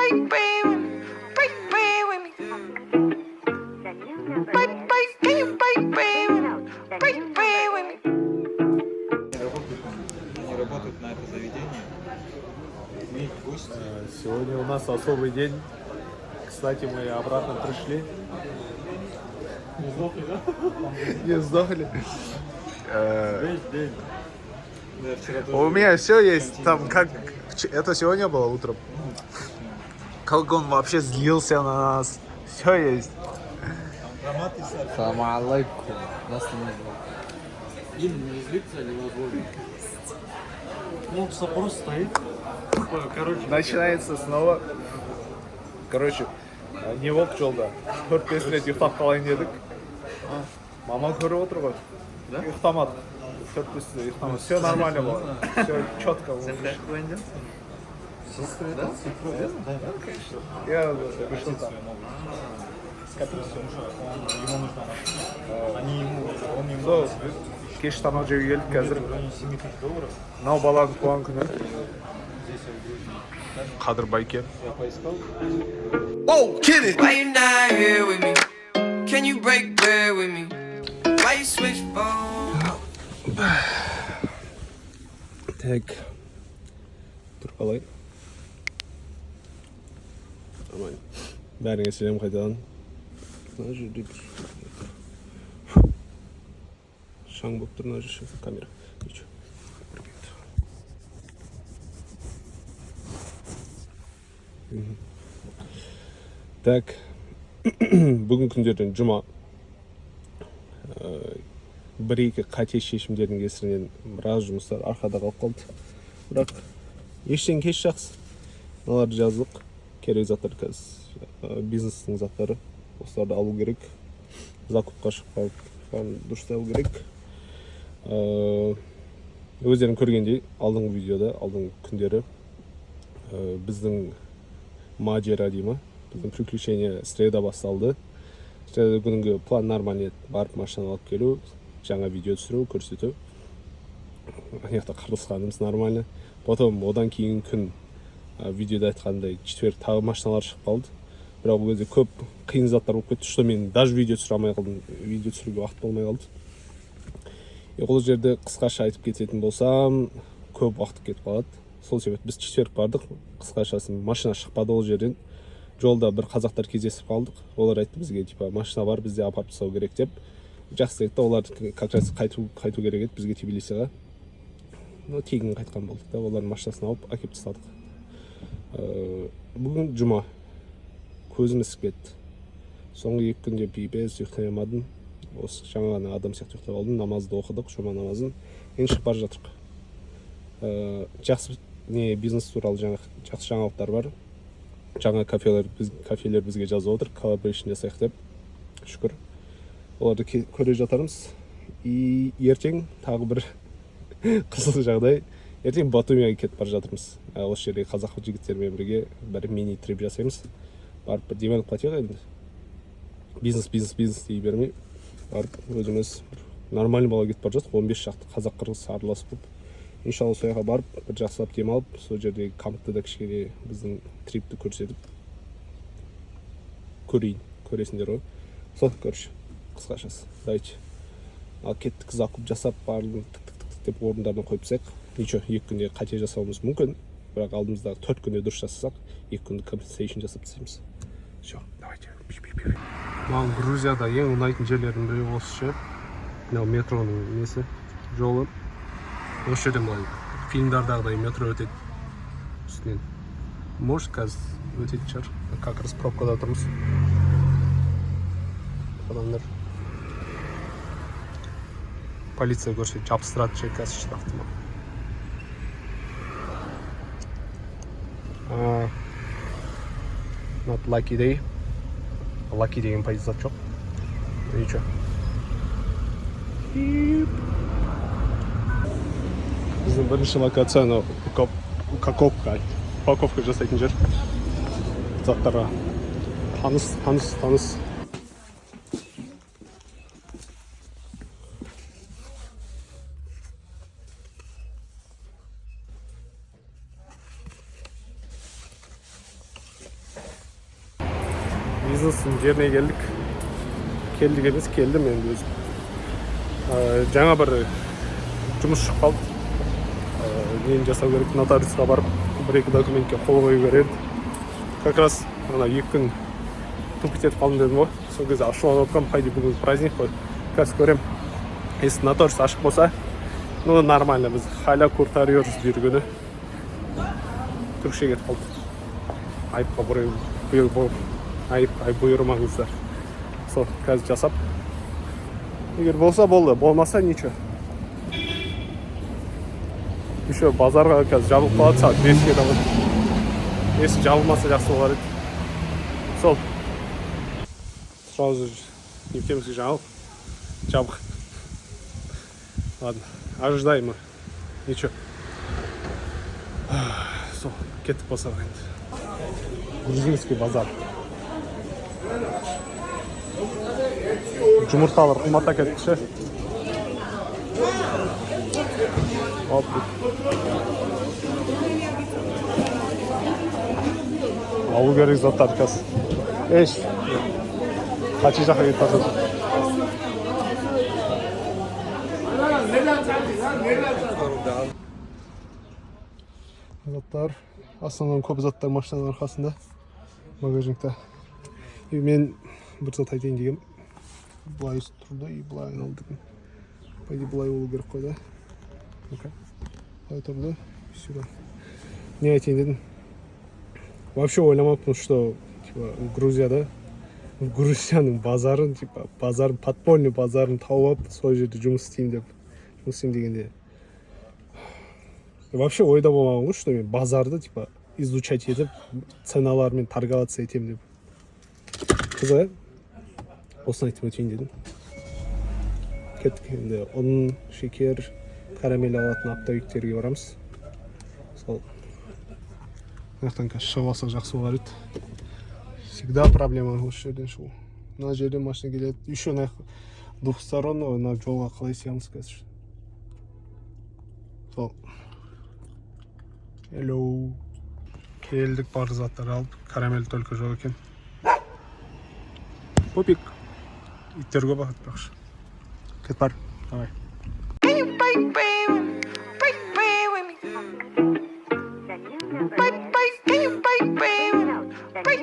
Break bread with me. Break bread with me. Break, break, can you break bread with me? Break bread with me. Они работают на это заведение. Мы их гости. Сегодня у нас особый день. Кстати, мы обратно пришли. Не сдохли, да? Не сдохли. Весь день. Да, вчера тоже. У меня все есть. Там как... Это сегодня было утром. Как он вообще злился на нас. Все есть. Салам алейкум. Нас не Им не злиться невозможно. Полчаса просто стоит. Короче, Начинается снова. Короче, не болды жолда. 4-5 рет ұйықтап қалайын дедік. Мама көріп отыр ғой. Ұйықтамадық. 4-5 рет ұйықтамадық. Все нормально было. Все четко. Я решил там. ему нужна машина. Они ему, он ему Сол кеш тамақ жеуге келдік қазір. в районе 7 тысяч долларов. Мынау баланың туған күні. Здесь я в Грузии. Қадыр байке. Я поискал. Whoa, kill it. Why you not here with me? Can you break bread with me? Why you switch phones? Так. Тұр қалай? Нормально. Бәріңе сәлем қайтадан. Мына жерде бір шаң болып тұр мына жерде камера. Ничего. Мгм. Так. Бүгін күндерден жұма. Бір екі қате шешімдердің кесірінен біраз жұмыстар арқада қалып қалды. Бірақ ештен кеш жақсы. Мыналарды жаздық. Керек заттар қазір бизнестің заттары. Осыларды алу керек. Закупқа шығып барып бәрін дұрыстау керек. Өздерің көргендей алдыңғы видеода, алдыңғы күндері біздің мажера дей ма, біздің приключение среда басталды. Среда күнгі план нормально еді. Барып машинаны алып келу, жаңа видео түсіру, көрсету. Ана жақта қырылысқанымыз нормально. Потом одан кейін күн видеода айтқандай четверг тағы машиналар шығып қалды. Бірақ ол кезде көп қиын заттар болып кетті, что мен даже видео түсіре алмай қалдым, видео түсіруге уақыт болмай қалды. И ол жерде қысқаша айтып кететін болсам, көп уақыт кетіп қалады. Сол себепті біз четверг бардық, қысқашасын машина шықпады ол жерден. Жолда бір қазақтар кездесіп қалдық. Олар айтты бізге, типа, машина бар, бізде апарып тастау керек деп. Жақсы деді да, олар как раз қайту керек еді бізге Тбилисиға. Ну, тегін қайтқан болдық та, олардың машинасын алып әкеліп тастадық. Бүгін жұма. Көзім ісіп кетті. Соңғы 2 күнде пипец ұйықтай алмадым. Осы жаңа ғана адам сияқты ұйықтап алдым. Намазды оқыдық, жұма намазын. Енді шығып бара жатырмық. Жақсы не бизнес туралы жаңа, жақсы жаңалықтар бар. Жаңа кафелер бізге жазып отыр, коллаборейшн жасайық деп. Шүкір. Оларды көре жатармыз. И ертең тағы бір қызық жағдай. Ертең Батумиға кетіп бара жатырмыз. Осы жерде қазақ жігіттермен бірге бір мини трип жасаймыз. Барып бір демалып қайтайық енді. Бизнес, бизнес, бизнес дей бермей. Барып өзіміз бір нормальный бала кетіп бара жатырмық. 15 шақты қазақ қырғыз араласып болып. Иншалла сол жаққа барып бір жақсылап демалып, сол жердегі кампты да кішкене біздің трипті көрсетіп көрейін, көресіңдер ғой. Сол, короче, қысқашасы. Давайте. Ал кеттік, закуп жасап, барлығын тік тік тік тік деп орындарына қойып тастайық. Ничего, 2 күнде қате жасауымыз мүмкін, бірақ алдымыздағы 4 күнде дұрыс жасасақ, 2 күнді компенсейшн жасап тастаймыз. Все, давайте. Маған Грузияда ең ұнайтын жерлердің бірі осы ше. Мынау метроның несі, жолы. Осы жерден былай фильмдардағыдай метро өтеді үстінен. Может, қазір өтетін шығар. Как раз пробкада тұрмыз. Адамдар полиция көрсе жабыстырады ше қазір штрафты ма. Not lucky day. Lucky деген позиция жоқ. Ничего. Біздің бірінші локация анау упаковка, упаковка жасайтын жер. Заттарға. Таныс, таныс, таныс. Бизнестің жеріне келдік. Келдік емес, келдім енді өзім. Жаңа бір жұмыс шығып қалды. Нені жасау керек, нотариусқа барып бір екі документке қол қою керек еді. Как раз ана 2 күн тупить етіп қалдым дедім ғой, сол кезде ашуланып жатқанмын. По идее, бүгін праздник қой. Қазір көремін, если нотариус ашық болса, ну, нормально, біз халя kurtarıyoruz bir күні. Түркше кетіп қалды. Айыпқа айып ай бұйырмаңыздар. Сол қазір жасап, егер болса, болды, болмаса, ничего. Еще базарға қазір жабылып қалады сағат 5-ке таман. Если жабылмаса, жақсы болар еді. Сол сразу нефтемский жаңалық жабық. Ладно, ожидаемо, ничего. Сол, кеттік базарға енді. Грузинский базар. Жұмыртқалар қымбаттап кетті ше. Оп. Алу керек заттар қазір. Еш қанша жаққа кетіп бара жатыр. Заттар, основном көп заттар машинаның арқасында, багажникта. И мен бір зат айтайын дегенмін. Былай тұрды и былай айналды. По идее, былай болу керек қой, да? Ну-ка, былай тұрды, сюда. Не айтайын дедім? Вообще ойламаппын, что типа Грузияда Грузияның базарын, типа базарын, подпольный базарын тауып алып, сол жерде жұмыс істеймін деп. Жұмыс істеймін дегенде, вообще ойда болмаған ғой, что мен базарды типа изучать етіп, ценалармен торговаться етемін деп. Қызық, иә? Осыны айтып өтейін дедім. Кеттік енді, ұн, шекер, карамель алатын оптовиктерге барамыз. Сол мына жақтан қазір шығып алсақ, жақсы болар еді. Всегда проблема осы жерден шығу. Мына жерден машина келеді, еще мына двухсторонний, мына жолға қалай сиямыз қазір? Сол, hello, келдік. Бар заттар алып, карамель только жоқ екен. Пупик, иттер көп айтпақшы. Кет, бар, давай. Can you break bread with me? Break bread with me. Break, break, can you break bread with me? Break